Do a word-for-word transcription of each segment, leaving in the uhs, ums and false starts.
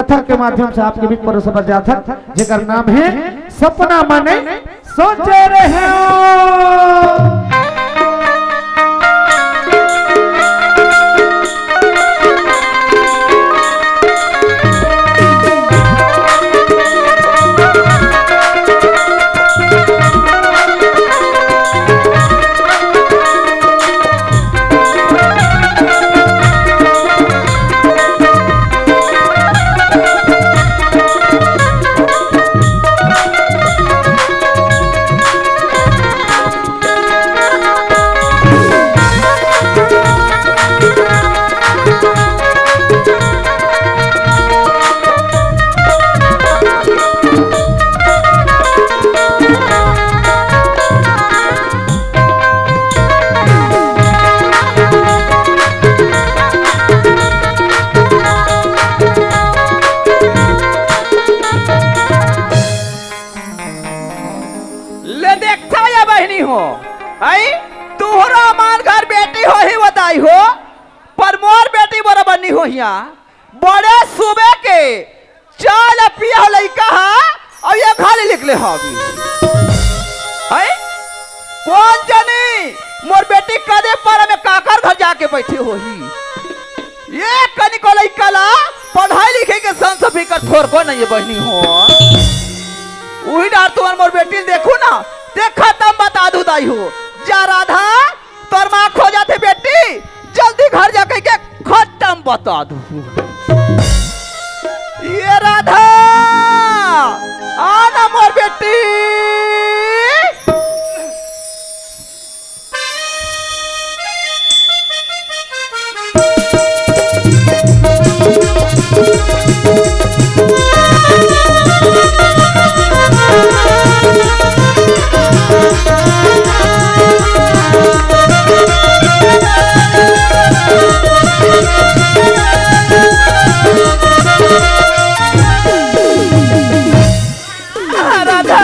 कथा के माध्यम से आपके बीच परोसे बर जात हन, जेकर नाम हे सपना मने सोचे रहे। ले देखथव या बहिनी हो, आई तुहरो मन घर बेटी होही बताई हो, पर मोर बेटी बरोबर नी होहिया। बड़े सुबह के चाय ल पिया हो लइका हा, अउ ये घाली निकले हवी। हैं? कोन जनी मोर बेटी कदे पारा में काकर घर जाके बइठे होही। ये कनिको लइका ला पढ़ाई लिखाई के संस फिकर थोरको नइ हे बहिनी हो। उही डार तुमन मोर बेटी ल देखू ना, ते खतम बता दू दाई हो। जा राधा, तोर माँ खो जाथे बेटी, जल्दी घर जा कहिके खतम बता दू। ये राधा, आ ना मोर बेटी। राधा।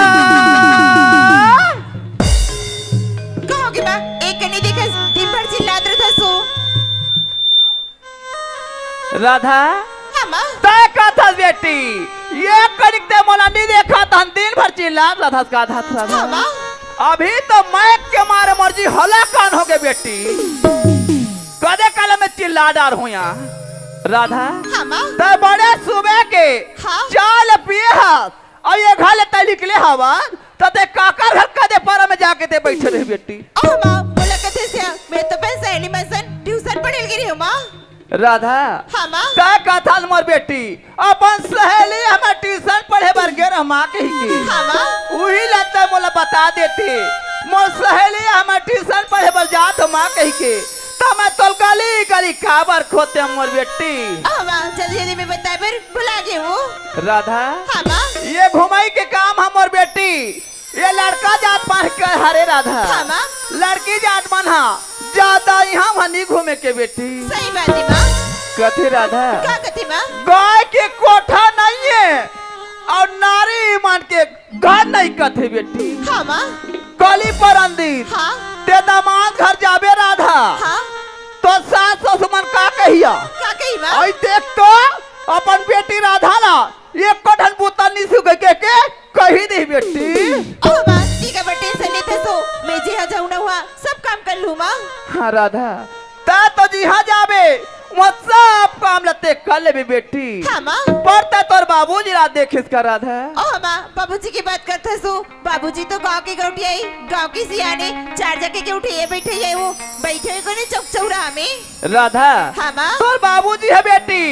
कहोगे माँ, एक कनी देखस, दिन भर चिल्लात रथस ओ। राधा, हाँ माँ। तय कथस बेटी, ये कनिक ते मोला नी देखत हन, दिन भर चिल्लात रथस का धत राधा। हाँ माँ। अभी तो मैं के मारे मोर जी हलाकान होगे बेटी। कदे काले में चिल्ला डार होया। राधा, हाँ माँ। तय बड़े सुबह के हाँ। चाय ल पिए हस, अउ ये घर ले तय निकले हवस, त ते काकर घर कदे पारा में जाके ते बइठे रहे बेटी? ओ माँ, मोला कथे से, मैं तो अपन सहेली मन सन ट्यूशन पढ़े ल गे रहे हूँ माँ। राधा, हाँ माँ। तय कथस मोर बेटी, अपन सहेली हमर ट्यूशन पढ़े बर गे रह माँ कहिके। हाँ माँ। उही ल तय मोला बता देते, मोर सहेली हमर ट्यूशन पढ़े बर जात हो माँ कहिके, त मैं तोल गली गली काबर खोते मोर बेटी। ओ माँ, जल्दी जल्दी में बताए बर भुला गे हूँ। राधा, हाँ माँ। ये घुमाई के काम ह मोर बेटी, ये लड़का जात मन के हरे राधा। हाँ माँ। लड़की जात मन ह जादा इहाँ वहाँ नी घूमे के बेटी। सही बात हे माँ। कथे राधा, का कथे माँ? गाय के कोठा नइ हे अउ नारी मन के घर नइ कथे बेटी। हाँ माँ। कली परन दिन हाँ। ते दमाद घर जाबे राधा। हाँ। तो सास ससुर मन का कहिया? का कही माँ? अई देख तो अपन बेटी राधा ला एको ठन बुता नी सिखे के, के कही दे बेटी। ओ माँ, ठीक हे बेटी, से लेते सो मैं जिहाँ जाऊँ ना हुआ सब काम कर लूँ माँ। हाँ राधा, तय तो जिहाँ जाबे, वहाँ सब काम ल ते कर लेबे बेटी। हाँ माँ। पर तय तोर बाबूजी ला देखेस का राधा? ओ माँ, बाबूजी के बात करथस ओ, बाबूजी तो गाँव के गौटिया हे, गाँव के सियाने, चार जगह के उठइया बइठइया हे ओ, बइठे हे कोने चौक चौराहा में। राधा, हाँ माँ। तोर बाबूजी ह बेटी,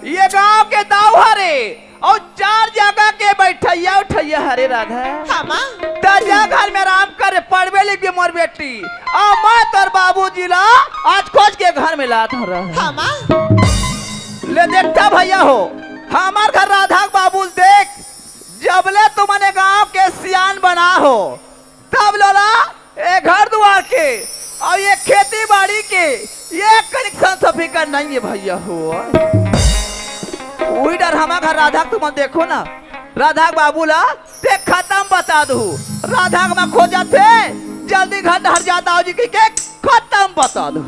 ये गाँव के दाऊ हरे, अउ चार जगह के बइठइया उठइया हरे राधा। हाँ माँ। त जा घर में आराम करे, पढ़बे लिखबे मोर बेटी। अउ मैं तोर बाबूजी ला आज खोज के घर में लात हँव राधा। हाँ माँ। ले देखता भइया हो, हमर घर राधा के बाबू ल देख, जब ले तुमन ए गाँव के सियान बना हो, तब ले ओला ए घर दुवार के अउ ये खेती बाड़ी के ये कनिक संस फिकर नइ हे भइया हो। उही डर हमर घर राधा के तुमन देखो ना, राधा के बाबू ला ते खतम बता दू। राधा के मैं खोजत हे, जल्दी घर डहर जा दाऊ जी कहिके खतम बता दू।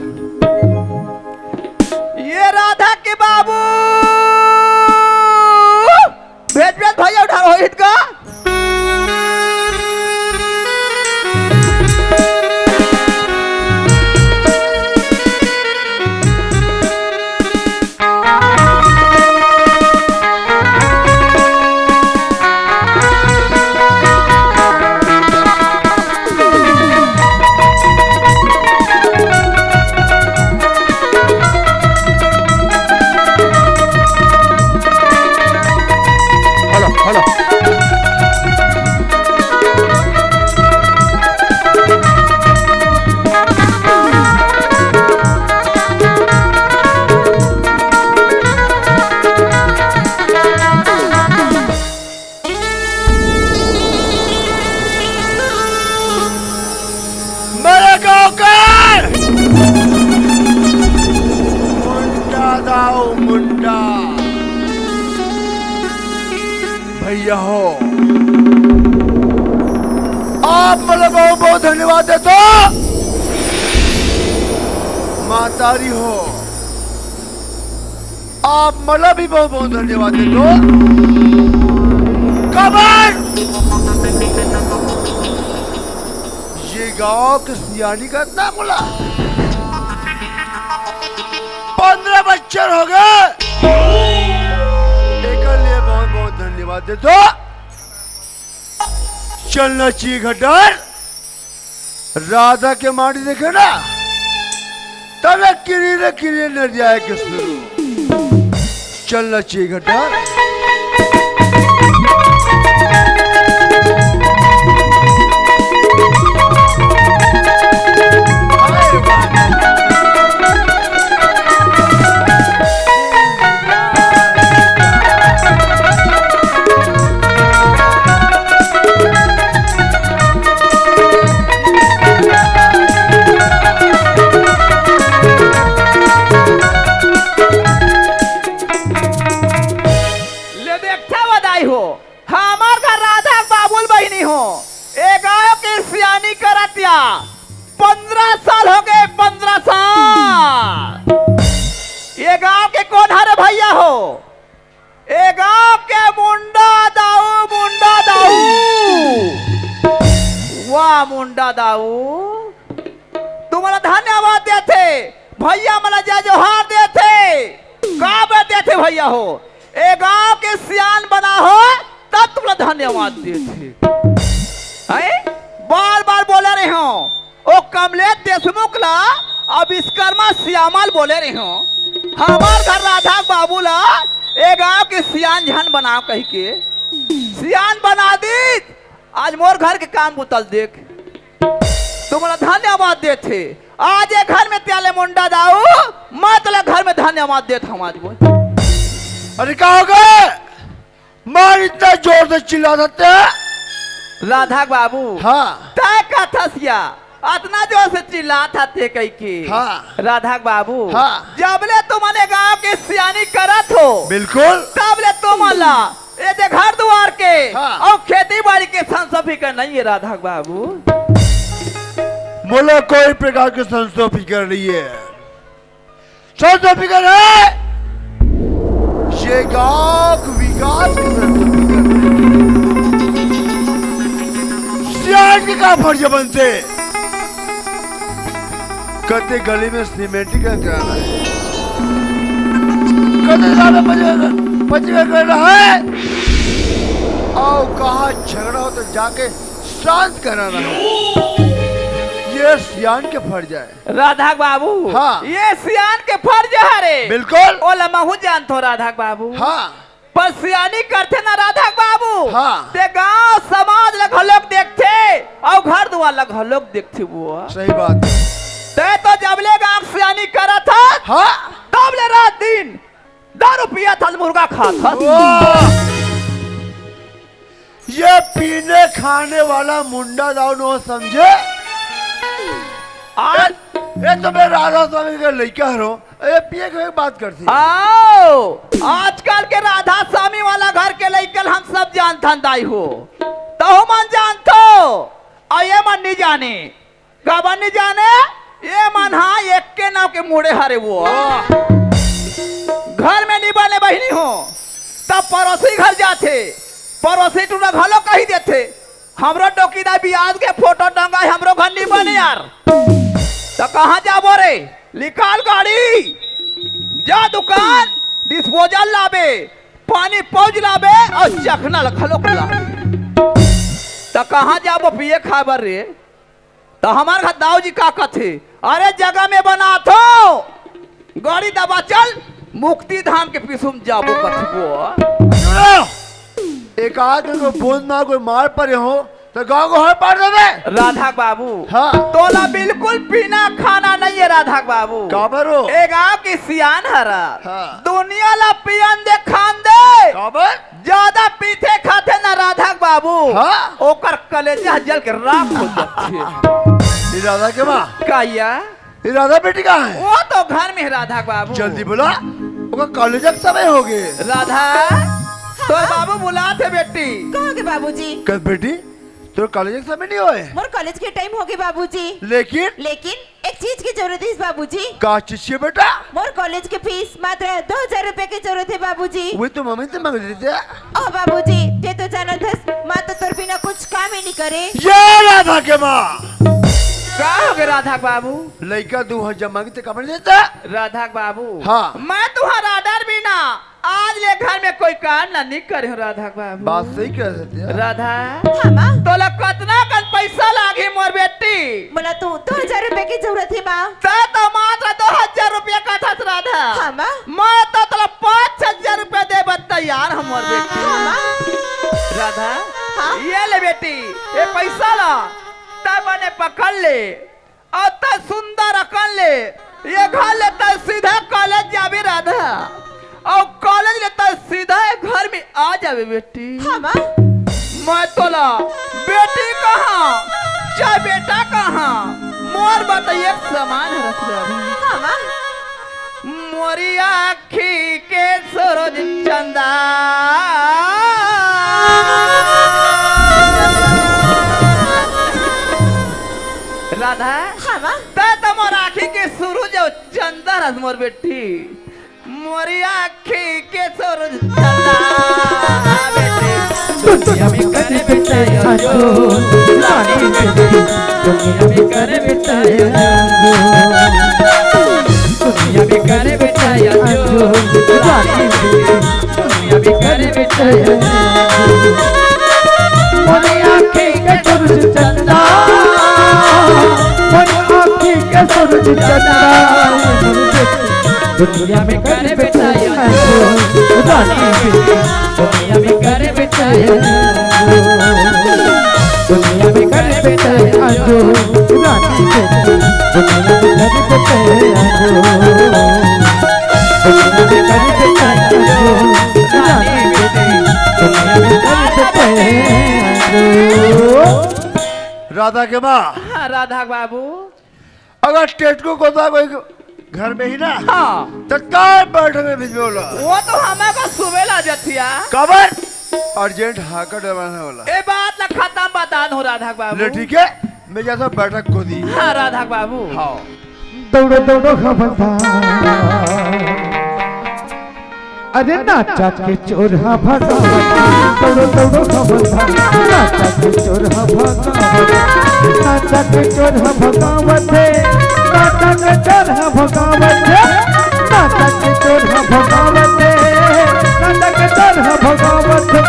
ये राधा के बाबू, भैया हो, आप मन ला बहुत बहुत धन्यवाद देथों। महतारी हो, आप मन ला भी बहुत बहुत धन्यवाद देथों। काबर ये गांव के सियानी करत हंव मोला, पंद्रह बछर हो गे, एकर लिए बहुत बहुत धन्यवाद देथों। चलना चाहिए घर डहर। राधा के माड़ी देखे ना, तब ले किरी रे किरी नरिया के शुरू। चलना चाहिए घर डहर। ले देखथे वो दाई हो, हमर घर राधा के बाबू ल बहिनी हो, ए गांव के सियानी करत या पंद्रह साल हो गे, पंद्रह साल। ये गांव के कोन हरे भैया हो? ए गांव के मुंडा दाऊ, मुंडा दाऊ। वाह मुंडा दाऊ, तुमन ला धन्यवाद देथे, भैया मन ला जय जोहार देथे। काबर देथे भैया हो? ए गांव के सियान बना हो, तब तुमन ला धन्यवाद देथे। हैं? बार बार बोले रहेंव, ओ कमलेश देशमुख ला, अउ विश्वकर्मा श्यामा ल बोले रहेंव, हमर घर राधा के बाबू ला ए गांव के सियान झन बनाव कहिके। सियान बना दीस, आज मोर घर के काम बुता ल देख। तुमन ला धन्यवाद देथे। आज ए घर में तैं आए ले मुंडा दाऊ, मैं तोला घर में धन्यवाद देत हंव आज बोल। अरे का हो गे? मार इतना जोर से चिल्लात हस तैं। राधा के बाबू। हाँ। तैं कथस या, अतना जोर से चिल्लात हस तैं कहिके। हाँ। राधा के बाबू। हाँ। जब ले तुमन ए गांव के सियानी करत हो। बिल्कुल। तब ले तुमन ला ए दे घर दुवार के हाँ। अउ खेती बाड़ी के संसो फिकर नइ हे राधा के बाबू। मोला कोई प्रकार के संसो फिकर नइ हे। संसो फिकर हे, ये गांव के विकास के संसो फिकर हे। सियान के का फर्ज बनथे? कते गली में सीमेंटीकरण कराना हे, कते साला पचीकरण कराना हे, अउ कहाँ झगड़ा हो त जाके शांत कराना हे। ये सियान के फर्ज हे। राधा के बाबू, हाँ। ये सियान के फर्ज हरे। बिल्कुल। ओला महूं जानथों राधा के बाबू। हाँ। पर सियानी करथे ना राधा के बाबू, हाँ। ते गांव समाज ल घलोक देखथे अउ घर दुवार ल घलोक देखथे वो। सही बात। ते तो जब ले गांव सियानी करत हस, हाँ। तब ले रात दिन दारू पियत हस, मुर्गा खात हस। वाह! ये पीने खाने वाला मुंडा दाऊ नो समझे। आज ए, ए तो मैं राधा स्वामी के लइका हरों। ए, पिए के बात करथे। आओ, आजकल के राधा स्वामी वाला घर के लइका ल हम सब जानथन दाई हो। तहू मन जानथो, अउ ए मन नइ जाने। काबर नइ जाने? ए मन हा एके नांव के मुड़े हरे वो। वाह। घर में नइ बने बहिनी हो, तब पड़ोसी घर जाथे, पड़ोसी टूरा घलो कहि देथे, "हमरो डोकी दाई बियाह के फोटो टंगा हे, हमरो घर नइ बने यार।" त कहाँ जाबो रे? निकाल गाड़ी, जा दुकान, disposal लाबे, पानी pouch लाबे अउ चखना ल घलोक लाबे। त कहाँ जाबो पिए खाए बर रे? त हमर घर दाऊ जी का कथे, "अरे जगह में बनाथों, गाड़ी दबा चल, मुक्ति धाम के पीछू म जाबो," कथे वो। सुनो, एक आध को बूंद म कोई मार परे हो, त गांव को हर पार देबे। राधा के बाबू, हाँ। तोला बिल्कुल पीना खाना नइ हे राधा के बाबू। काबर हो? ए गांव के सियान हरस। हाँ। दुनिया ला पियन दे खान दे। काबर? जादा पीथे खाथे ना राधा के बाबू, हाँ? ओकर कलेजा जल के राख हो जाथे। ये राधा के माँ। का या? ये राधा बेटी कहाँ हे? वो तो घर में हे राधा के बाबू। जल्दी बोला, ओकर कलेजा के समय हो गे। राधा, तोर बाबू बुलाथे बेटी। कहोगे बाबूजी? कस बेटी, तोर कॉलेज के समय नहीं होए? मोर कॉलेज के टाइम होगे बाबूजी। लेकिन? लेकिन एक चीज के जरूरत हे बाबूजी। का चीज के बेटा? मोर कॉलेज के फीस मात्र दो हजार रुपया के जरूरत हे बाबूजी। वो तो मम्मी से मांग लेते। ओ बाबूजी, ते तो जानत हस, माँ तो तोर बिना कुछ काम ही नहीं करे। ये राधा के माँ। का होगे राधा के बाबू? लइका दू हजार मांगथे, काबर देता? राधा के बाबू। हाँ। मैं तुम्हारा ऑर्डर बिना आज ले घर में कोई काम ला नहीं करे हूँ राधा के बाबू। बात सही कहे सत्या। राधा। हाँ माँ। तोला कतना कन पैसा लागही मोर बेटी? मोला तो दो हजार रुपया के जरूरत हे माँ। त तो मात्र दो हजार रुपया कथस राधा। हाँ माँ। मैं तो तोला पाँच हजार रुपया दे बर तैयार हूँ मोर बेटी। हाँ माँ। राधा। हाँ। ये ले बेटी, ये पैसा ला, तय बने पकड़ ले। अउ तय सुंदर अकन ले, ये घर ले तय सीधा कॉलेज जाबे राधा, अउ कॉलेज ले तय सीधा ये घर में आ जाबे बेटी। हाँ माँ। मैं तोला बेटी कहाँ, चाहे बेटा कहाँ, मोर बर तय एक समान हरस राधा। हाँ माँ। मोरी आँखी के सूरज चंदा। राधा, हाँ माँ। तय तो मोर आँखी के सूरज अउ चंदा हरस मोर बेटी। मोरी आँखी के सूरज चंदा बेटी। दुनिया में करे बेटा या जो, रानी बेटी। दुनिया में करे बेटा या जो। दुनिया में करे बेटा या जो, रानी बेटी। दुनिया में करे बेटा या जो। मोरी आँखी के सूरज चंदा, मोरी आँखी के सूरज चंदा। दुनिया में करे बेटा या जो, रानी बेटी। दुनिया में करे बेटा या जो। दुनिया में करे बेटा या जो, रानी बेटी। दुनिया में करे बेटा या जो। दुनिया में करे बेटा या जो, रानी बेटी। दुनिया में करे बेटा या जो। राधा के माँ। हाँ, राधा के बाबू। अगर टेटको कोता कोई घर में ही ना, हाँ। तो काय बैठक में भिजबे ओला? वो तो हमें का सुबह ला जथिया। काबर? अर्जेंट हाका डरवाना हे ओला। ए बात ला खतम बता दो राधा के बाबू। ले ठीक हे, मैं जाथों बैठक कोती। हाँ, राधा के बाबू। हाँ। दौड़ो, दौड़ो, खबरदार। अरे नाचा के चोर हा भगावत, दौड़ो दौड़ो खबरदार। नाचा के चोर हा भगावत, नाचा के चोर हा भगावत हे, नाचा के चोर हा भगावत हे, नाचा के चोर हा भगावत हे, नाचा के चोर हा भगावत हे,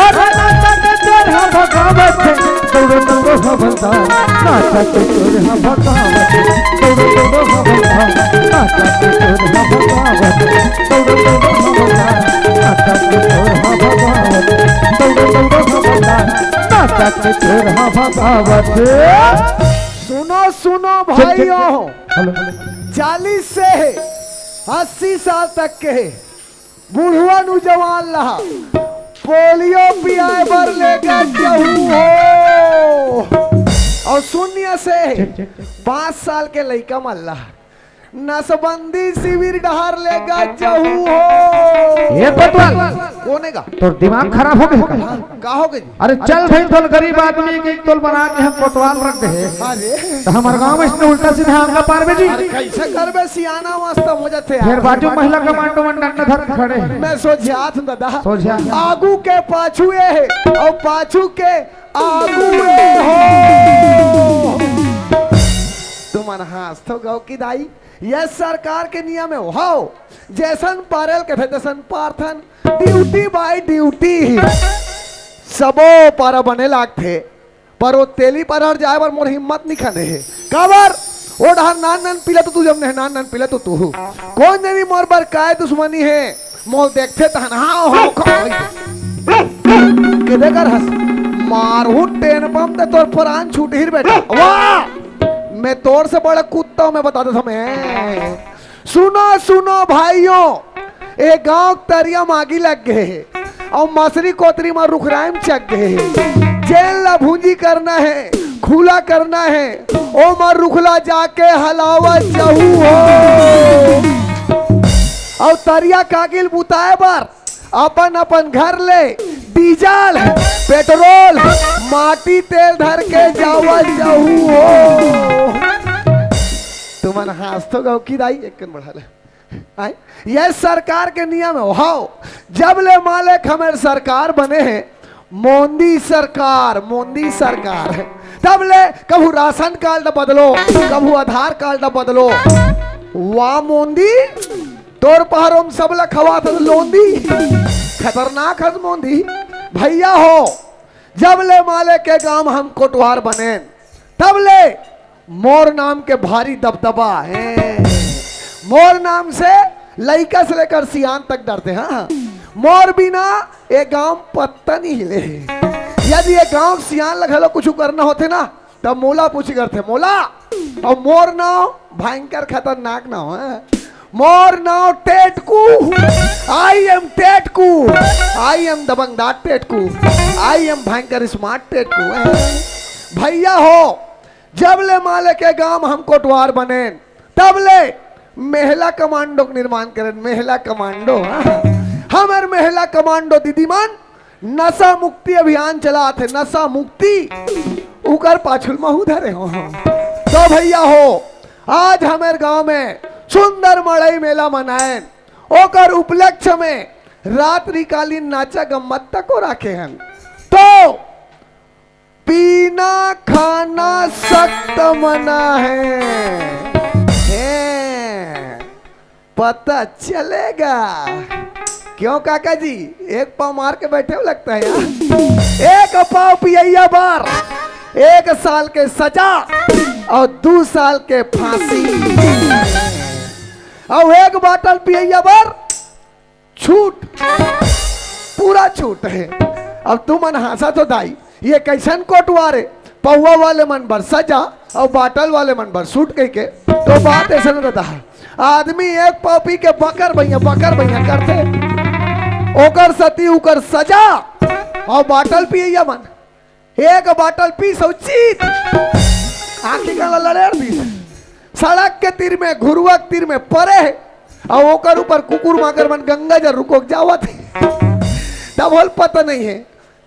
अरे नाचा के चोर हा भगावत हे। दौड़ो दौड़ो हवलदार, नाचा के चोर हा भगावत। दौड़ो दौड़ो हवलदार, नाचा के चोर हा भगावत। दौड़ो दौड़ो हवलदार, नाचा के चोर हा भगावत। दौड़ो दौड़ो हवलदार, नाचा के चोर हा भगावत। सुनो सुनो भाइयों, हेलो। चालीस से अस्सी साल तक के बुढ़वा नौजवान ला पोलियो पियाए बर लेगे जाहू हो। अउ शून्य से पाँच साल के लइका मन ला नसबंदी शिविर डहर लेगे जाहू हो। ए कोतवाल। कोन हे गा? तोर दिमाग खराब होगे हे का? हाँ, का होगे जी? अरे चल भाई, तोल गरीब आदमी के तोल बना के हम कोतवाल रख दे हे। अरे। तो हमर गांव में इसने उल्टा सीधा आंगा पारबे जी। अरे कइसे करबे, सियाना मस्त हो जाथे यार। फेर बाजू महिला कमांडो मन डंडा धर के खड़े हे। मैं सोझियात हूँ दादा। सोझिया। आगू के पाछू ए हे, अउ पाछू के आगू ए हो। तुमन हाँसथो गाँव की दाई, ये सरकार के नियम हे हो। जैसन पारेल कथे तैसन पारथन। Duty by duty ही। सबो पारा बने लागथे। पर वो तेली पारा जाए बर मोर हिम्मत नइ खने हे। काबर? ओ डहर नान नान पीला तो तू जमने हे, नान नान पीला तो तू। कोन जनी मोर बर काय दुश्मनी हे? मोल देखथे तहन, हाँ, हो, खा, के दे कर हंस। मारहूँ टेन बम ते तोर प्राण छूटही रे बेटा। वाह! मैं तोर से बड़ा कुत्ता हूँ, मैं बता देथों मैं। सुनो, सुनो भाइयों, ए गांव के तरिया म आगी लग गे हे, अउ मसरी कोतरी म रुखराई म चघ गे हे। जेन ला भूंजी करना हे, खुला करना हे, ओमा रुखला जाके हलावत जाहू हो। अउ तरिया के आगी ल बुताए बर अपन अपन घर ले DJ डीजल, पेट्रोल, माटी तेल धर के जावत जाहू हो। तुमन हाँसथो गो कि दाई, एक कन बढ़ा ले। आय, ये सरकार के नियम हे, हव। जब ले मालिक हमर सरकार बने हे, मोदी सरकार, मोदी सरकार, तब ले कभू राशन कार्ड बदलो, कभू आधार कार्ड बदलो। वाह मोदी, तोर पहाड़ों में सब ला खवात हस लोंदी। खतरनाक हस मोदी। भैया हो, जब ले मालिक के गांव हम कोटवार बनेन, तब ले मोर नाम के भारी दबदबा हे। मोर नाम से लइका से लेकर सियान तक डरथे। हाँ, मोर बिना ये गांव पत्ता नहीं हिले। यदि ये गांव सियान ला घलो कुछ करना होथे ना, तब मोला पूछी करथे, मोला। अउ मोर नाव भयंकर खतरनाक नाव हे। मोर नाव Tetku. I am Tetku. I am दबंगदार Tetku. I am भयंकर smart टेटकू। भैया हो, जब ले मालिक के गांव हम कोटवार बनेन, तब ले महिला कमांडो के निर्माण करेन। महिला कमांडो, हाँ। हमर महिला कमांडो दीदी मन नशा मुक्ति अभियान चलात हे, नशा मुक्ति। उकर पाछू ल महू धरे हो। तो भैया हो, आज हमर गांव में सुंदर मड़ई मेला मनाएन, ओकर उपलक्ष्य में रात्रिकालीन नाचा गम्मत तको राखे हन। तो पीना खाना सख्त मना हे। हे, पता चलेगा। क्यों काका जी, एक पाव मार के बैठे हो लगता है यार। एक पाव पियैया बर एक साल के सजा अउ दू साल के फांसी, अउ एक बाटल पियैया बर छूट, पूरा छूट हे। अब तुमन हाँसथो दाई, ये कइसन कोटवार हे? पौवा वाले मन बर सजा अउ बाटल वाले मन बर छूट कहिके। तो बात अइसन रहिथे, आदमी एक पाव पी के बकर बइया, बकर बइया करथे, ओकर सेती उकर सजा अउ बाटल पियैया मन एक बाटल पीस अउ चीत, आँखी कान ला लड़ेर दिस। सड़क के तीर में, घुरुवा के तीर में परे हे, अउ ओकर ऊपर कुकुर माकर मन गंगा जल रुको के जावत हे। तब होल पता नहीं हे,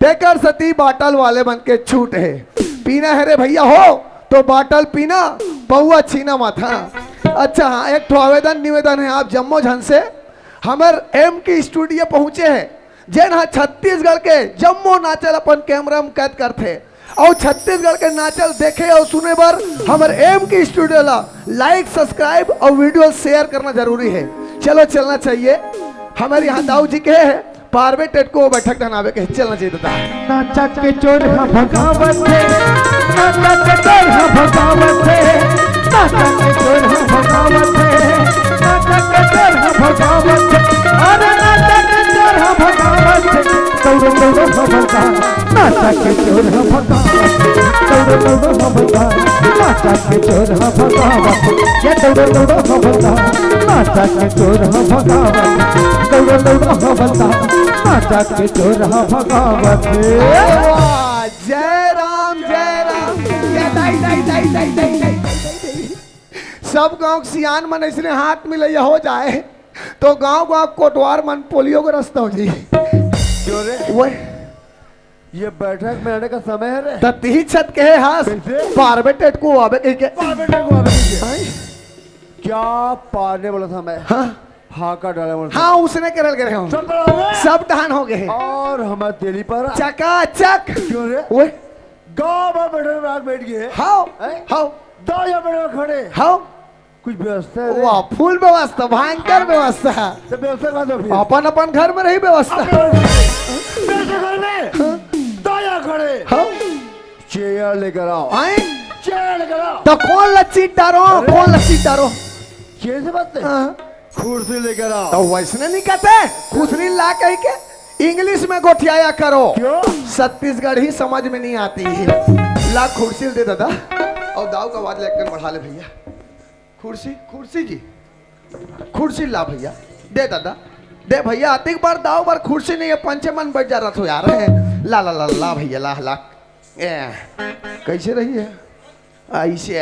तेकर सेती बाटल वाले मन के छूट हे। पीना हे रे भैया हो, तो बाटल पीना, पौवा छीना मत। हाँ, अच्छा, हाँ, एक ठो आवेदन निवेदन हे आप जम्मो झन से, हमर एम के स्टूडियो पहुँचे हे, जेन ह छत्तीसगढ़ के जम्मो नाचल अपन कैमरा में कैद करथे, अउ छत्तीसगढ़ के नाचल देखे अउ सुने बर हमर एम के स्टूडियो ला like, subscribe अउ video share करना जरूरी हे। चलो, चलना चाहिए। हमर यहाँ दाऊ जी के हे, पारबे टेटको बैठक ढहनावे के चलना चाहिए दादा। नाचा के चोर ह भगावत हे, नाचा के चोर ह भगावत हे, नाचा के चोर ह भगावत हे, नाचा के चोर ह भगावत हे, अरे नाचा के चोर ह भगावत हे, दौड़ो दौड़ो ह भगा, नाचा के चोर ह भगावत हे, दौड़ो दौड़ो ह भगा, नाचा के चोर ह भगावत हे, ये दौड़ो दौड़ो ह भगा, नाचा के चोर ह भगावत हे, दौड़ो दौड़ो ह भगा, नाचा के चोर ह भगावत हे। वाह, जय राम, जय राम। जय दाई, दाई, दाई। सब गांव के सियान मन अइसने हाथ मिलइया हो जाए, तो गांव गांव कोटवार मन पोलियो के रास्ता हो जाए। क्यों रे? ओए। ये बैठक में आने का समय हे रे? त तिही छत के हे हास। कैसे? पारबे टेटको आबे कहिके। पारबे टेटको आबे कहिके। हाँ? क्या पारने वाला समय? हाँ। हाका डाले वाला हाँ, समय। उसने करल करे हम। सब डाल हो गए? सब डान हो गए। और हमारे तेली पर चकाचक। क्यों रे? ओए। गांव में बैठे में आग बैठ गए। हाँ, हैं? हाँ। दो या बैठे खड़े। हाँ। कुछ व्यवस्था हे रे? वाह, full व्यवस्था, भयंकर व्यवस्था। तो व्यवस्था कहाँ से फिर? अपन अपन घर में रही व्यवस्था। अपन व्यवस्था घर में। हाँ। दो या खड़े। हाँ। चेयर लेकर आओ। आए? चेयर लेकर आओ। तो कौन लच्ची डारो? अरे। कौन लच्ची डारो? कैसे बात है? हाँ। कुर्सी लेकर आओ। तो वैसने नहीं कहते, खुसरी ला कहिके इंग्लिश में गोठियाया करो। क्यों? छत्तीसगढ़ी समझ में नहीं आती है। ला कुर्सी दे दादा, अउ दाऊ का आवाज लेकर बढ़ा ले भैया। कुर्सी, कुर्सी जी, कुर्सी ला भैया, दे दादा, दे भैया। अतिक बार दाऊ बर कुर्सी नहीं हे, पंचे मन बैठ जा रहा थो यार। ला, ला, ला, ला भैया, ला, ला। ए, कैसे रही है? ऐसे।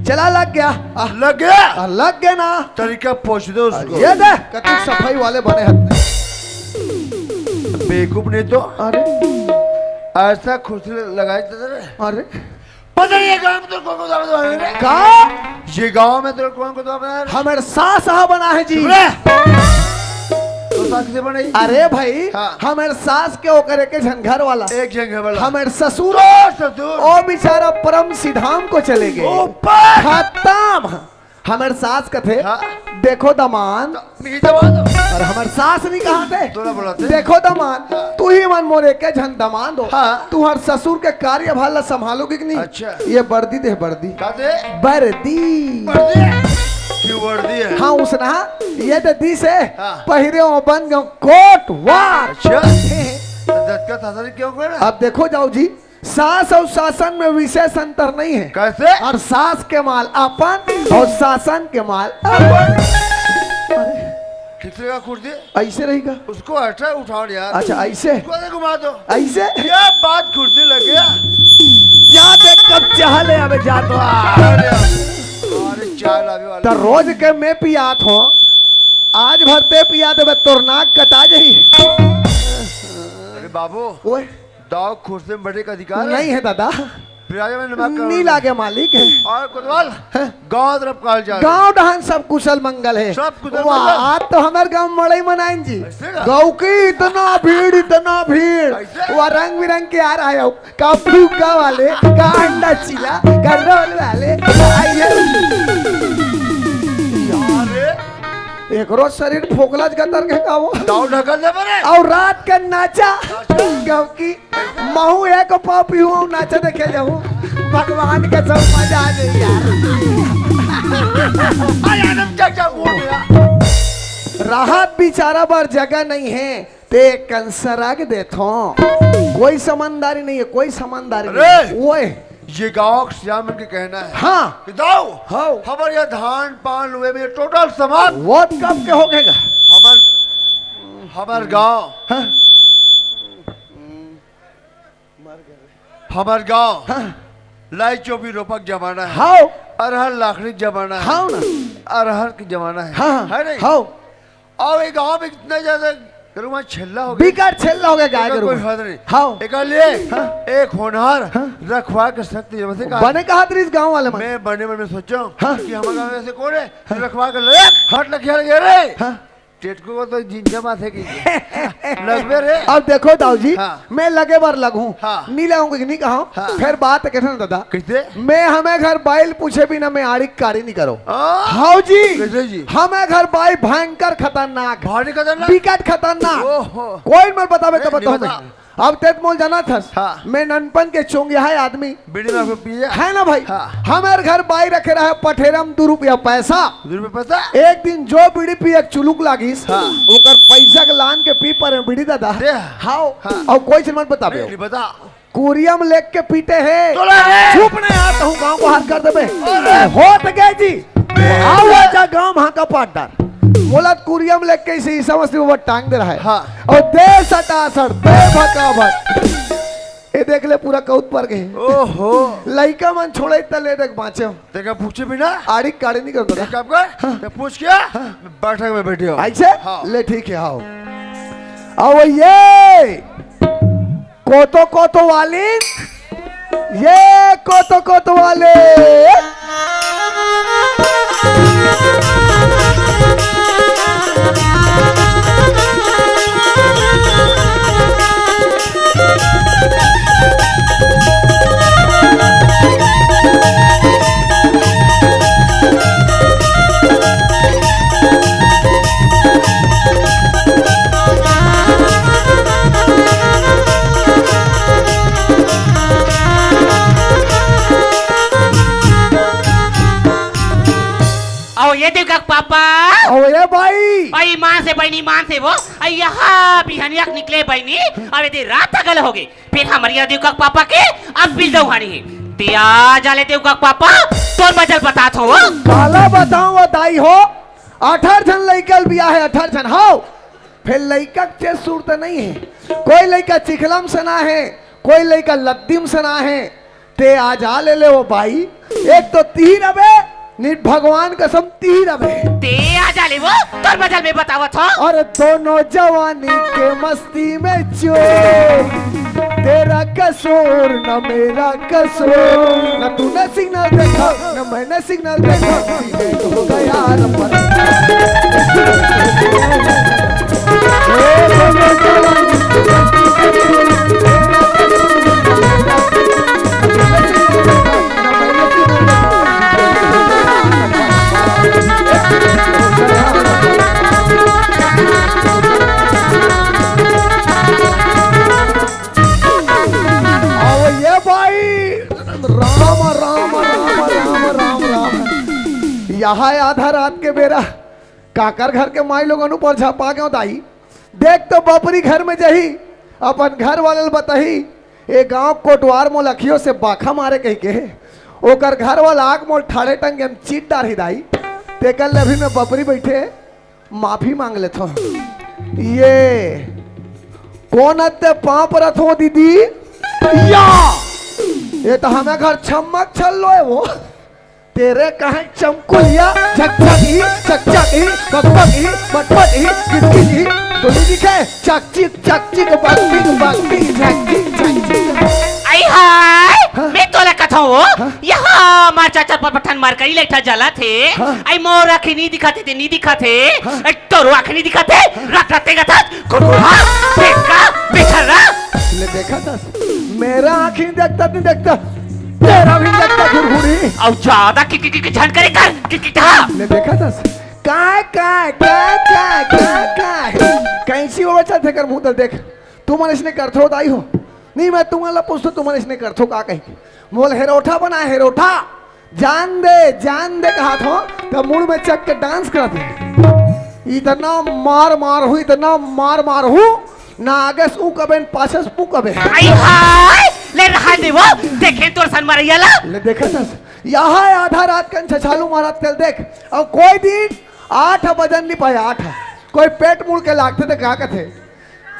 चला, लग गया। आ, लग गया? आ, लग गया ना? तरीका पूछ दो उसको। ये दे, कतिक सफाई वाले बने हत। बेवकूफ नहीं तो। अरे, ऐसा खुरसी लगाई तो रे। अरे, पता नहीं ये गांव में तो कौन को दावा दे रहा है? का? ये गांव में तो कौन को दावा दे रहा है? हमर सास हा बना है जी। चुप रह। तो सास किसे बनाई? अरे भाई, हाँ। हमर सास के ओकर एक झन घर वाला। एक झन घर वाला। हमर ससुर। तो ससुर। ओ बेचारा परम सिधाम को चले गए। ऊपर। खत्म। हमर सास कथे, हाँ। देखो दमांद। तो मेरी दमांद। और हमर सास नहीं कहा थे। तोला बोला थे। देखो दमांद, हाँ। तू ही मन मोर एक झन दमांद हो। हाँ। तुहर ससुर के कार्यभार ला संभालोगे कि नहीं? अच्छा। ये बर्दी दे बर्दी। का दे? बर्दी। बर्दी है। क्यों बर्दी है? हाँ, उसना, ये दे दी से, हाँ। पहिरे हो बन गयो कोट वार। अच्छा। तो दत्त का सासर क्यों कर? अब देखो जाओ जी, सास और शासन में विशेष अंतर नहीं है। कैसे? और सास के माल अपन और शासन के माल अपन। ठीक से का कुर्सी? ऐसे रहेगा। उसको हटा, उठाओ यार। अच्छा, ऐसे? उसको ऐसे घुमा दो। ऐसे? क्या बात, कुर्सी लग गया। जा दे, कब चाह ले, अबे जा तो। अरे, अरे, चाय लावे वाला। तो रोज के मैं पियात हूँ, आज भरते पिया देबे, तोर नाक कटा जाही। अरे बाबू, ओए। दाव खुर्सी में बैठे का अधिकार है? नहीं है दादा। फिर आगे मैंने दिमाग का नहीं लागे मालिक। और कोतवाल, हैं? गांव तरफ काल जा रहे। गांव डहन सब कुशल मंगल है। सब कुशल वाह, मंगल। आज तो हमारे गांव मड़ई मनाइन जी। ऐसे का? गांव की इतना भीड़, इतना भीड़। ऐसे? वह रंग बिरंग के आ रहा है। का फुग्गा वाले, का अंडा चीला, का रोल वाले। आइए। यार रे। एकरो शरीर फोकला गतर के का वो? दाव ढकल दे बरे। और रात के नाचा। नाचा। गांव की महू एक पाव पीहूं, नाचे देखे जाऊं, भगवान के सब मजा आ जाए यार। आय आनंद क्या क्या बोल गया? राहत बिचारा बर जगह नहीं है, ते कंसरा के देथो। कोई समझदारी नहीं है, कोई समझदारी नहीं है। अरे! ओए! ये गांव के सियान मन के कहना है हाँ। कि दाऊ, हाँ। हमारे यहाँ धान पान हुए में टोटल समाप्त। वो कब के हो गएगा? हमार, हमार गांव हाँ। हमार गांव हाँ। लाई चोपी रोपक जमाना है। हाव। अरहर लाखड़ी जमाना है। हाव ना। अरहर की जमाना है। हाँ, है नहीं? हाव। और ये गांव में इतना ज्यादा करूँ वहाँ छेल्ला हो गया। बिकट छेल्ला हो गया गाय एकर के कोई रूप में। हद नहीं। हाव। एक लिए हाँ। एक होनहार हाँ। रखवा के शक्ति जब से कहा। बने कहा तेरी इस गांव वाले मन। मैं बने मन में सोचो हाँ। कि हमारे गांव में ऐसे कौन है हाँ। रखवा के ले हट लखिया लगे रे। हाँ। टेटको को तो जिंजा माथे की लगबे रे। अब देखो दाऊ जी, हाँ। मैं लगे बर लगूं, हाँ। नी लगूं कि नी कहूं, हाँ। फिर बात के ना दादा। कैसे? मैं हमें घर बाइल पूछे बिना मैं आड़ी कारी नहीं करो। हाँ। हाउ जी, कैसे जी? हमें घर बाई भयंकर खतरनाक, भारी खतरनाक? बिकट खतरनाक। ओहो। कोई मत बतावे नहीं, तब नहीं बताऊं बता। मैं। अब तेत मोल जाना थस, हाँ। मैं ननपन के चोंगिया है आदमी। बीड़ी में आपको पिए? है ना भाई? हाँ। हमारे घर बाई रखे रहा है पठेरम दो रुपया पैसा। दो रुपया पैसा? एक दिन जो बीड़ी पिए एक चुलुक लागिस, हाँ। ओकर पैसा के लान के पी पर बीड़ी दादा। दे। हाव। हाँ। और कोई से मत बतावे। नहीं, नहीं बता। कुरियम लेके पीटे है। तोला है। चुप नहीं आता हूँ, गांव बाहर कर देबे। अरे। होत गए जी। आओ आजा गांव वहां का पाटदार। बोला कुरियम लेके इसे ईसा मसीह वो टांग दे रहा है। हाँ। और दे सटासट, दे भकाभक। ये देख ले पूरा कौत पर गए। ओहो। लइका मन छोड़े त ले देख बाँचे हो। तेका पूछे बिना? आड़ी काड़ी नहीं करता। देख आपका? हाँ। ते पूछ क्या? हाँ। बैठक में बैठे हो। ऐसे? हाँ। ले ठीक है, आओ। आओ ये। कोतो कोतो वाली। ये कोतो कोतो वाले। अउ ये देख पापा। अउ ये भाई। अई मान से बहिनी, मान से वो। अई यहाँ बिहनिया के निकले बहिनी। अब ये रात गल होगे। फिर हमर ये देख पापा के अब बिल दउहानी हे। ते आ जाले देख पापा, तोर मजल बतात हो। काला बताऊं वो दाई हो, अठारह झन लइका ल बिया हे, अठारह झन। हाव। फिर लइका के चेत सुरत नहीं है। कोई लइका चिखलम से ना है, कोई लइका लद्दीम से ना है। ते आज आ ले ले वो बाई, एक तो तीर अबे, नित भगवान कसम तीर अबे। ते आ जा ले वो, तोर बदल में बतावत हो। अरे दोनों जवानी के मस्ती में चोर, तेरा कसूर न मेरा कसूर, न तूने सिग्नल देखा न मैंने सिग्नल देखा, एक्सीडेंट हो गया यार पर। अउ ये भाई, राम, राम, राम, राम, राम, राम। यहाँ आधा रात के बेरा काकर घर के माई लोगन ऊपर झपा के दाई। देख तो बपरी घर में जही, अपन घर वाले ल बताही, ए गांव कोटवार मोल अखियों से बाखा मारे कहिके, ओकर घर वाला आग मोल ठाड़े टंगे में चीट डारही दाई। तेकर ले अभी मैं बपरी बैठे माफी मांग लेथो। ये कोन अत्ते पांव परत हो दीदी? या, ये तो हमें घर छम्मक छल्लो हे वो। तेरे कहे चमकुलिया, झकझक ही, चकचक ही, बकबक ही, बटबट ही, किचकिच ही, तो नहीं दिखे? चकचिक, चकचिक, बकचिक, बकचिक, झकचिक, झकचिक। आई हाय, हाँ? मैं तोला कथो हो, हाँ? यहाँ मार चाचा पर पठान मार करी लेठा जला थे। हाँ? आई मोर आँखी नहीं दिखाते थे, नहीं दिखाते। हाँ? आई तोरो आँखी नहीं दिखाते, हाँ? रख रख तेगा था, कुकुरा, बेका, बेचारा। ले देखा था, मेरा आँखी नहीं देखता, नहीं देखता, तेरा भी नहीं देखता, घुरघुरी। अब ज्यादा कि, कि, कि, कि झन करे कर, कि, कि, था। ले देखा था, काय, काय, काय, काय, काय, काय? कैसी हो बच्चा थे कर मुंह तल देख। तुमन इसने करथो दाई हो? नहीं, मैं तुमन ला पूछथो, तुमन इसने करथो का कहिके? मोल हेरोठा बना, हेरोठा। जान दे, जान दे कहा थो, तब मुड़ में चक के डांस करत हे। इतना मार मार हूँ, इतना मार मार हूँ, ना आगे से ऊ कबे, न पाछे से ऊ कबे। आई हाय, ले रहा दे वो, देखे तोर सन मरैया ला। ले देखा था, यहाँ आधा रात कन छछालू मारत तेल देख, अब कोई दिन आठ बजन नहीं पाए, आठ। कोई पेट मुड़ के लागते थे, का कथे?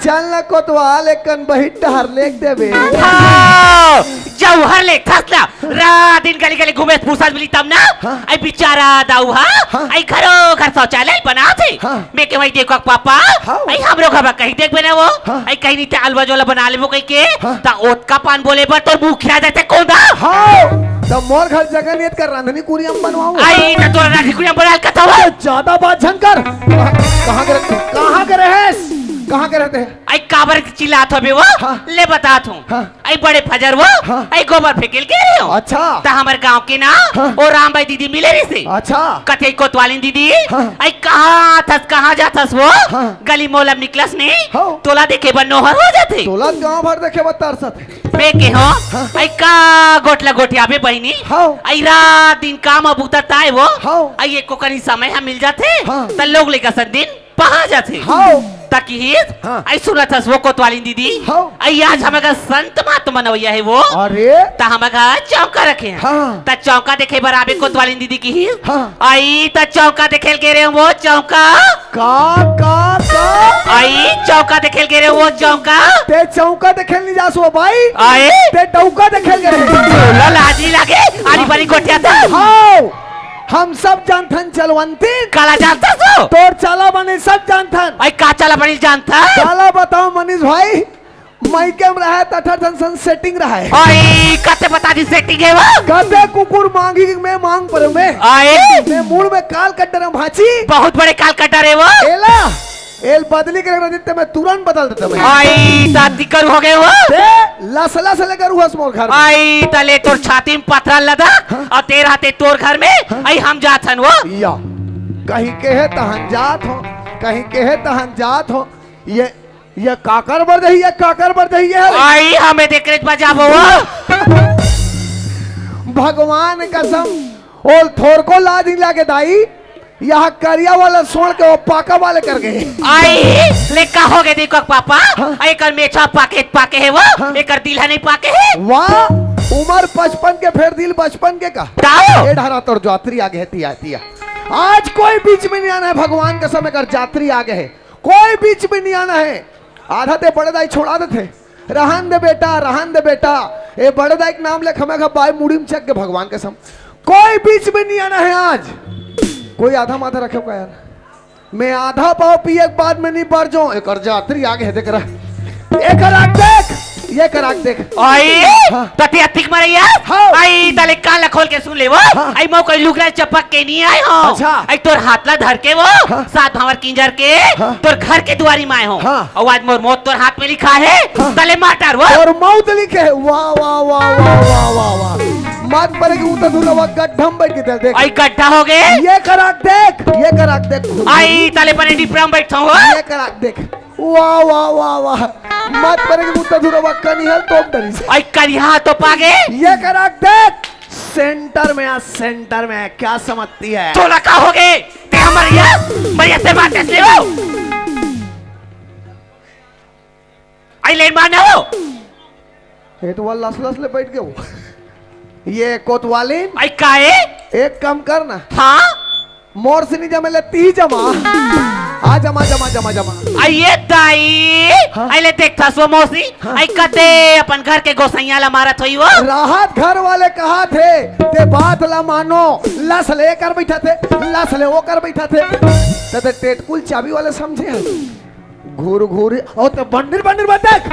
चल न कोतवाल, एक कन बहित डहर लेख देबे। हाँ, जौहर लेख थस ना। रात दिन गली गली घूमे, फुर्सत मिली तब ना। हाँ। आई बेचारा दाऊ हा, हाँ। आई घरो घर शौचालय बना थे। हाँ। मैं के वही देखो पापा, हाँ। आई हमरो घर कहीं देख बना वो। हाँ। आई कहीं नहीं ते अलवा जोला बना लेबो कहीं के। हाँ। ता ओतका पान बोले बर तोर मुखिया देते कौन दा? हाँ। तब मोर घर जगह नियत कर रांधनी कुरियम बनवाओ। आई तो तोर रांधनी कुरियम बना के था वो। ज्यादा बात झन कर। कहाँ, कहाँ के रहे? कहाँ के रहे? कहाँ के रहते हैं? आई काबर चिल्लात हबे वो? हाँ। ले बतात हूँ। हाँ। आई बड़े फजर वो? हाँ। आई गोबर फेंकेल के रहे हो? अच्छा। त हमर गांव के ना, हाँ। ओ राम भाई दीदी मिले रहिसे। अच्छा। कथे कोतवालिन दीदी, हाँ। आई कहाँ थस, कहाँ जाथस वो? हाँ। गली मोहल्ला में निकलस नहीं? हाँ। तोला देखे बर नोहर हो जाथे। तोला गांव भर देखे बर तरसत हे। बे के हो? हाँ। आई का गोठला गोठियाबे बहिनी? हाँ। आई रात दिन काम बुता ताय वो? हाँ। आई एको कनी समय ह मिल जाथे? हाँ। त लोग लेकर संदिन पहा जाथे। हव। त किहिस, हाँ। आई सुनत हस वो कोतवालिन दीदी? हव। आई आज हमर घर संत महात्मा नवैया हे वो। अरे। त हमर घर चौका रखे हे। हाँ। त चौका देखे बर आबे कोतवालिन दीदी किहिस। हाँ। आई त चौका देखेल गे रहे वो चौका। का, का, का? आई चौका देखेल गे रहे वो चौका। ते चौका देखेल नहीं जास वो भाई। आए? ते डौका देखेल गे रहे। तोला लाज नहीं लागे? आनी बानी गोठिया था। हव। हम सब जानथन चलवंती। काला जानथस तो? तोर चाला बने सब जानथन। आई का चाला बने जानथस? काला बताओ मनीष भाई, मायके में रहा त अठारह ठन सन setting रहा हे। आई कते बता दी setting हे वो? कते कुकुर मांगी मैं मांग पर में। आए? मैं मूड़ में काल कट्टर में भांची। बहुत बड़े काल कट्टर हे वो। एला, एल बदली के रख देते मैं तुरंत बदल देते मैं। आई त दिक्कत हो गए वो। ते लस लस ले गरू हस मोर घर में। आई तले तोर छाती में पथरा लदा हाँ। और तेरा ते तोर घर में हाँ। आई हम जात हन वो। या, कहीं के हे तहन जात हो, कहीं के हे तहन जात हो। ये, ये काकर बर दही, ये काकर बर दही, ये हरे। आई हमें देख रेत बजाबो वो। भगवान कसम, ओल थोरको लाज नहीं लागे दाई। यहाँ करिया वाला छोड़ के वो पाका वाले कर गए। आई, ले का हो गए देखो पापा? हाँ। आई कर मेछा पाके, पाके हे वो? हाँ। एकर दिल है नहीं पाके हे? वाह, उम्र पचपन के फेर दिल बचपन के का? ताओ। ए ढारा तोर जात्री आगे हे, तिया, तिया। आज कोई बीच में नहीं आना हे, भगवान कसम एकर जात्री आगे हे। कोई बीच में नहीं आना हे। आधा ते बड़े दाई छोड़ा देथे। रहन दे बेटा, रहन दे बेटा। ए बड़े दाई के नाम ले खमे खा बाई मुड़ी में चक के भगवान कसम। कोई बीच में नहीं आना है आज। कोई आधा माधा रखे का यार? मैं आधा पाव पिए के बाद में नहीं बढ़ जाऊं। एकर जात्री आगे है, देख रहा। एकर आग देख, ये कर आग देख। आई, हाँ। तती अतिक मरैया। हाँ। आई, तले कान ला खोल के सुन ले वो। हाँ। आई, मो कोई लुगरा चपक के नहीं आए हो। अच्छा। आई, तोर हाथ ला धर के वो। हाँ। सात भांवर किंजर के। हाँ। तोर घर के दुआरी में आए हो। हाँ। अउ आज मोर मौत तोर हाथ में लिखा है। हाँ। तले मार डार वो। तोर मौत लिखे है। वाह, वाह, वाह। मत परे कि ऊ तो दूरा वा गड्ढा में बैठ के देख, देख। आई, गड्ढा हो गए। ये कर आग देख, ये कर आग देख। आई, तले परे डिपरा में बैठा हो। ये कर आग देख। वाह, वाह, वाह, वाह। मत परे कि कुत्ता धुरा वक्का नहीं है, तोप डरी से। आई करिहा तो पागे। ये करा देख, सेंटर में आ, सेंटर में। क्या समझती है? तोला का हो गए? ते हमर ये, मरिया से मारते से हो। आई लेन मारना हो। ये तो वो लस लस ले बैठ गए हो। ये कोतवालिन। आई काए? एक काम कर ना। हाँ? मोर से नहीं जमे ले, ती जमा। आ जमा, जमा, जमा, जमा। आइए दाई। हाँ? आई ले देख था सो मौसी। हाँ? आई कते अपन घर के गोसैया ला मारत होई वो। राहत घर वाले कहा थे, ते बात ला मानो, लस ले कर बैठा थे, लस ले वो कर बैठा थे। ते, ते टेटकुल चाबी वाले समझे हैं। घूर घूर, ओ तो बंडर बंडर बतख।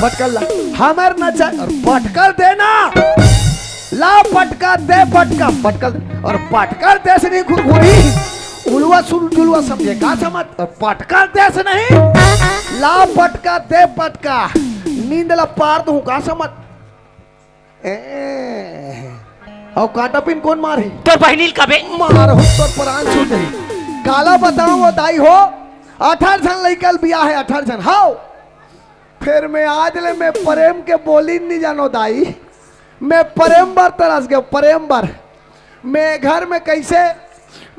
पटकल ला। हमर नचा, और पटकल देना। ला पटका दे पटका, पटकल दे। और पटकल दे से नहीं घूर घूरी। उलवा सुन जुलवा समझे का समझ? और पटकल दे से नहीं। ला पटका दे पटका। नींद ला पार दूं का समझ? ए, अउ कांटा पिन कोन मारे? तोर बहिनी ल कबे? मार हो तोर प्राण छूट जाही। काला बताऊं वो दाई हो, अठारह झन लइका ल बिया है, अठारह झन। हाव। फिर मैं आज ले मैं प्रेम के बोली नहीं जानो दाई। मैं प्रेम बर तरस गयो, प्रेम बर। मैं घर में कैसे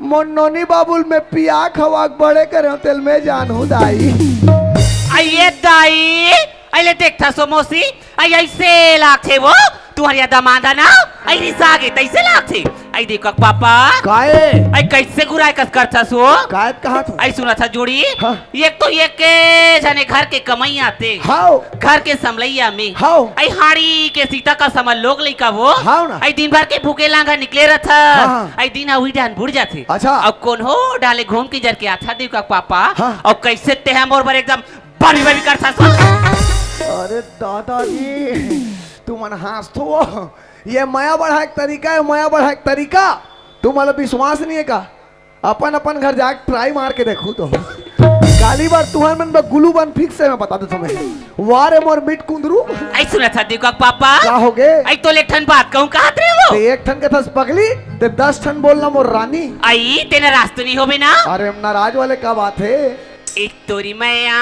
मोर नोनी बाबू ल मैं पिया खवा के बड़े करे हूँ, तेल मैं जानू दाई। आइए दाई, अइले देखथस वो मौसी, आई ऐसे लागथे वो, तुहर या दमांदा ना, आई रिसा गे, तैसे लागथे। आई देखक पापा, काए? आई कैसे गुराए कस करथस वो? काए कहा तू? आई सुनत हस जोड़ी, हाँ। एक तो एक के झने घर के कमई आते। हाव। घर के समलैया में। हाव। आई हाड़ी के सीता का समझ लोग लइका वो। हाव ना। आई दिन भर के भूखे लांघा निकले रहथा। हाँ, हाँ। आई दिन उही डान बुड़ जाथे। अच्छा। अब कोन हो डाले घूम के जर के आथा देव का पापा। हाँ। अब कैसे ते हा मोर बर एकदम बारी बारी करथस। अरे दादाजी, तुमन हांसथो। ये मया बढ़ाए के तरीका है, मया बढ़ाए के तरीका। तुम्हारा विश्वास नहीं है का? अपन अपन घर जाके try मार के देखू तो। काली बार तुहर मन में glue bun fix है, मैं बता देता हूँ मैं। वारे मोर मिट कुंदरू। आई सुनत हस देव का पापा। का हो गे? आई तो एक ठन बात कहूँ कहत रहे वो। ते एक ठन कथस पगली, ते दस ठन बोलना मोर रानी। आई तेना राज तो नहीं होबे ना? अरे हम नाराज वाले का बात है? एक तोरी मैया,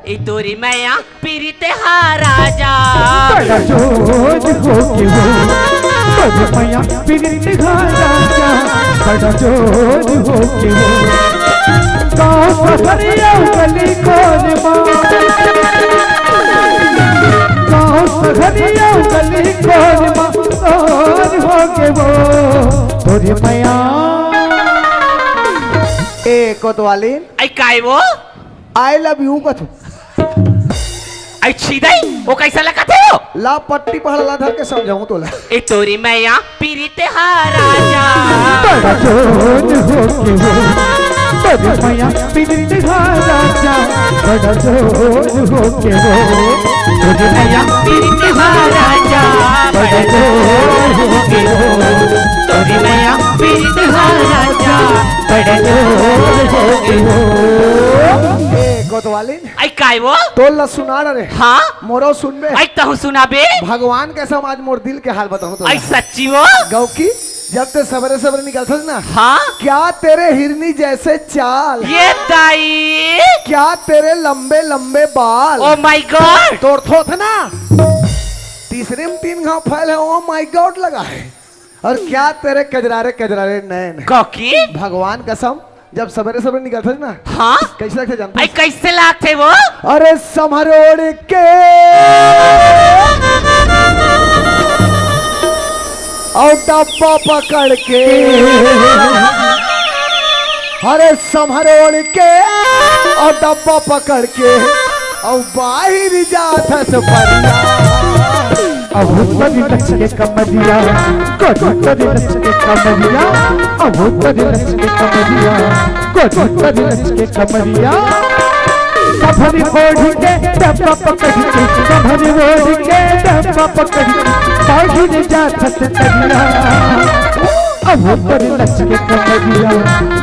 एक तोरी मैया, पीरित हा राजा। बड़ा जोर हो के वो, बड़ा मैया पीरित हा राजा, बड़ा जोर हो के वो। गाँव सहरिया गली कोन मा, गाँव सहरिया गली कोन मा, जोर हो के वो, तोरी मैया। ए कोतवालिन। आई काय वो? I love you कथू। आई छी दाई, वो कैसा लगथे वो? ला पट्टी पहला ला धर के समझाऊं तोला। ए तोरी मैया पीरित हा राजा। बड़ा जोर हो के वो, तोरी मैया पीरित हा राजा। बड़ा जोर हो के वो, तोरी मैया पीरित हा राजा। बड़ा जोर हो के वो, तोरी मैया पीरित हा राजा। बड़ा जोर हो के वो। ए कोतवालिन। आई काय वो? तोला सुना रे। हाँ? मोरो सुनबे। आई तहु सुनाबे। भगवान कसम आज मोर दिल के हाल बताऊं तो। आई सच्ची वो? गौकी, जब ते सबरे सबरे निकलथस ना। हाँ? क्या तेरे हिरनी जैसे चाल? ये दाई। क्या तेरे लंबे लंबे बाल? Oh my God। तोर थोथ ना। तीसरे में तीन घाव फैल है, oh my God लगा है। और क्या तेरे कजरारे कजरारे नैन। गौकी? भगवान कसम, जब सबेरे सबेरे निकलथस ना, हाँ? कैसे लगथे जानथस? आई, कैसे लागथे वो? अरे, संभरोड़ के अउ डब्बा पकड़ के, अरे, संभरोड़ के अउ डब्बा पकड़ के, अउ बाहिर जाथस परिया। अहो तोरी लचके कमरिया, गोरी तोरी लचके कमरिया, अहो तोरी लचके कमरिया, गोरी तोरी लचके कमरिया। कभरी ओढ़ के डब्बा पकड़ के, कभरी ओढ़ के डब्बा पकड़ के, बाढ़ जात हस तरिया। अहो तोरी लचके कमरिया,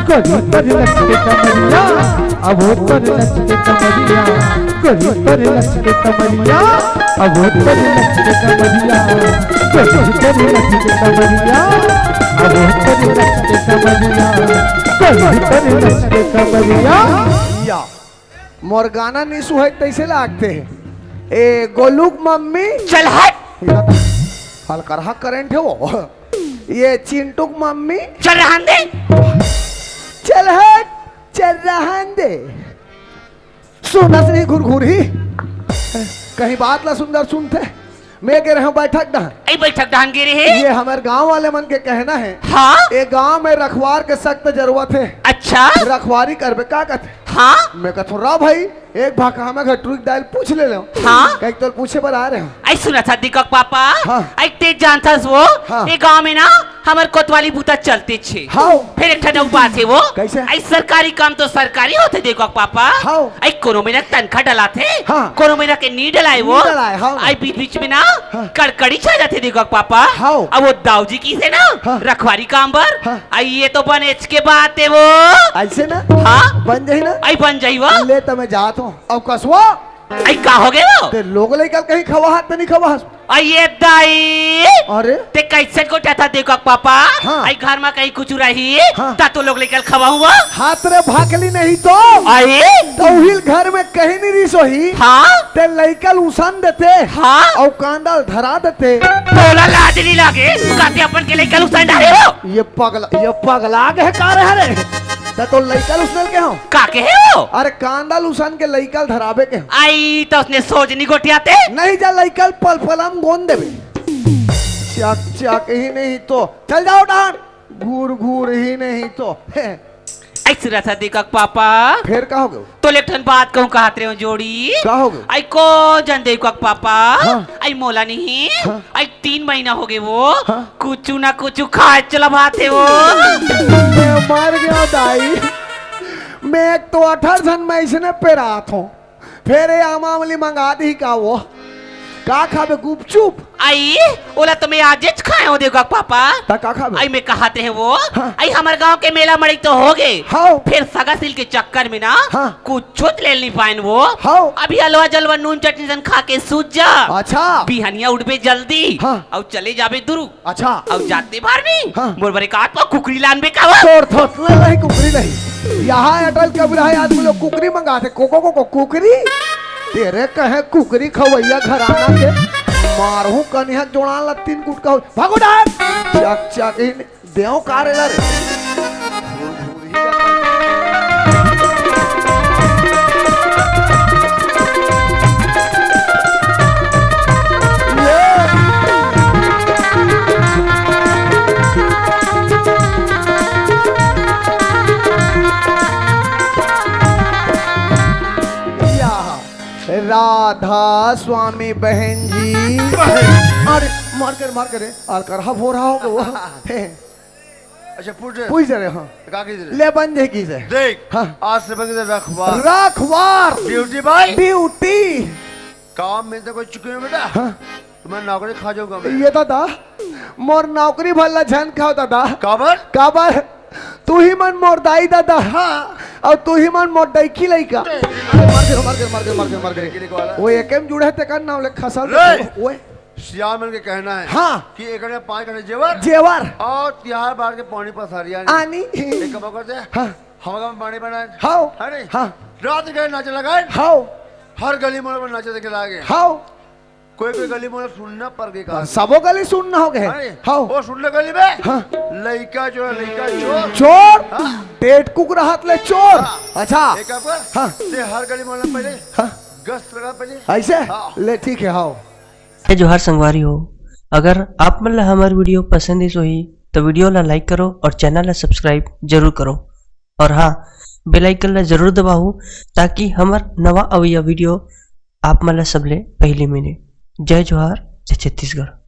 गोरी तोरी लचके कमरिया, अहो तोरी लचके कमरिया, गोरी तोरी लचके कमरिया, अहो तोरी लचके कमरिया, गोरी तोरी लचके कमरिया, अहो तोरी लचके कमरिया, गोरी तोरी लचके कमरिया। या। मोर गाना नी सुहाय तैसे लागथे। ए गोलू के मम्मी। चल हट। हलकरहा करंट हे वो। ये चिंटू के मम्मी। चल रहन दे। चल हट, चल रहन दे। सुनस नहीं घुरघुरी। कहीं बात ला सुंदर सुनथे। मैं गे रहेंव बैठक डहन। ए बैठक डहन गे रहे? ये हमर गांव वाले मन के कहना हे। हाँ? ये गांव में रखवार के सख्त जरूरत हे। अच्छा? रखवारी करबे का कथे? हाँ? मैं कथों, "रह भाई, एक भा कहा मैं घर टुरी दाई ल पूछ ले लेंव।" हाँ? कहिके तोर पूछे बर आ रहेंव। ए सुनत हस दीपक पापा? हाँ। ए तें जानथस वो? हाँ। ये गांव में ना हमर कोतवाली बूता चलतेच हे। हाँ। फेर एक ठन अउ बात हे वो। कइसे? ए सरकारी काम तो सरकारी होथे दीपक पापा। हाँ। ए कोनो महिना तनखा डलाथे, हाँ। कोनो महिना के नी डलाय वो। नी डलाय, हाँ। ए बीच-बीच में ना हाँ। कड़कड़ी छा जाथे दीपक पापा। हाँ। अब वो दाऊ जी कहिसे ना हाँ। रखवारी काम बर। हाँ। ए तो बनेच के बात हे वो। अइसे ना? हाँ। बन जाही ना? ए बन जाही वो। ले त मैं जात हंव। अब कसवा ए का होगे वो? तें लोग लइका ल कहीं खवाहस त नी खवाहस? ए दाई। अरे? तें कइसे गोठियाथस दीपक पापा? हाँ। ए घर म कहीं कुछु रही, हाँ। त तो लोग लइका ल खवाहूं वो। हाथ रे भाकली नहीं तो। ए? त उही ल घर में कहीं नी रिहिस होही। हाँ। तें लइका ल उसन देते। हाँ। अउ कांदा ल धरा देते। तोला लाज नी लागे? का तें अपन के लइका ल उसन डारे वो? ये पगला, ये पगला गे हे का रे? अरे, त तो लइका ल उसने ल केहेंव। का केहे वो? अरे कांदा ल उसन के लइका ल धराबे केहेंव। ए त उसने सोझ नी गोठियाते? नहीं जा, लइका ल पलपला म गोंद देबे। चक चक ही नहीं तो। चल जाव डहन। घूर घूर ही नहीं तो। हे। ए सुनत हस दीपक पापा? फेर का होगे? तोला एक ठन बात कहूं कहत रहेंव जोड़ी। का होगे? ए कोन जन दीपक पापा? हाँ। ए मोला नहीं। हाँ। ए तीन महिना होगे वो। हाँ। कुछु ना कुछु खाय चला भात हे वो। मैं मर गेंव दाई। मैं एक तो अठारह झन में अइसने पेरात हंव। फेर ये आमा अमली मंगा दिही का वो? का खाबे, गुपचुप? ए, ओला तो मैं आजेच खाय हंव दीपक पापा। त का खाबे? ए मैं कहत रहेंव वो, हाँ। ए हमर गांव के मेला मड़ई तो होगे। हाँ। फेर सगा सिल के चक्कर में ना, हाँ। कुछुच ले नी पाएन वो। हाँ। अभी हलवा जलवा नून चटनी सन खा के सूत जा। अच्छा। बिहनिया उठबे जल्दी। हाँ। अउ चले जाबे दुरू। अच्छा। अउ जाते बार में हाँ। मोर बर एक आध पाव कुकरी लानबे का वो? तोर थोथना नहीं कुकरी नहीं। यहाँ अटल कबीर हे, आदमी लोग कुकरी मंगाथे। को, को, को, को, कुकरी? तेरे कहे कुकरी खवैया घराना के। मारहूं कनिहा जोड़ान ला तीन गुटका हो। भागो डाल। चक, चक, इन देव का रे ला रे। या, राधा स्वामी बहन जी। बहन। अरे, मार कर, मार कर रे। अरे, करहा भोरहा हो गया वो। अच्छा, पूछ रहे। पूछ रहे, हाँ। का की दे? ले बन जाए की से। देख, हाँ। आज से बन के रखवार। रखवार। Duty by duty। काम में तो कोई चुके हो बेटा। हाँ। तुम्हें नौकरी खा जाऊंगा मैं। ये दादा, मोर नौकरी भला झन खाव दादा। काबर? काबर? तुही मन मोर दाई दादा। हाँ। अउ तुही मन मोर डइकी लइका। मार के, मार के, मार के, मार के, मार के। डइकी लइका वाला। वो एके म जुड़े हे तेकर नाम ले खसल रे। ओए। सियान मन के कहना हे हाँ। कि एक घंटे पाँच घंटे जेवर। जेवर। अउ तिहार बार के पानी पसारी आनी। आनी। एक काम करते हैं। हाँ। हम काम पानी बनाए। हाँ। है नहीं? हाँ। रात के नाचे लगाए। हाँ। हर गली मोड़ पर नाचे देखे लागे। हाँ। कोई कोई गली मोड़ सुन्ना पर के का। सबो गली सुन्ना हो गए। अरे, हाँ। वो सुन्ना गली में हाँ। लइका चोर, लइका चोर। चोर? हाँ। टेट कुकरा हाथ ले चोर। हाँ। अच्छा। एक काम कर, हाँ। ते हर गली मोड़ में पहले हाँ। गश्त लगा पहले। अइसे? हाँ। ले ठीक हे, हाँ। जय जोहार संगवारी हो, अगर आप मन ला हमर video पसंद आइस होही, तो video ला like करो और channel ला subscribe जरूर करो। और हाँ, bell icon ला जरूर दबाहू, ताकि हमर नवा अवइया video आप मन ला सबले पहली मिले। जय जोहार, जय छत्तीसगढ़।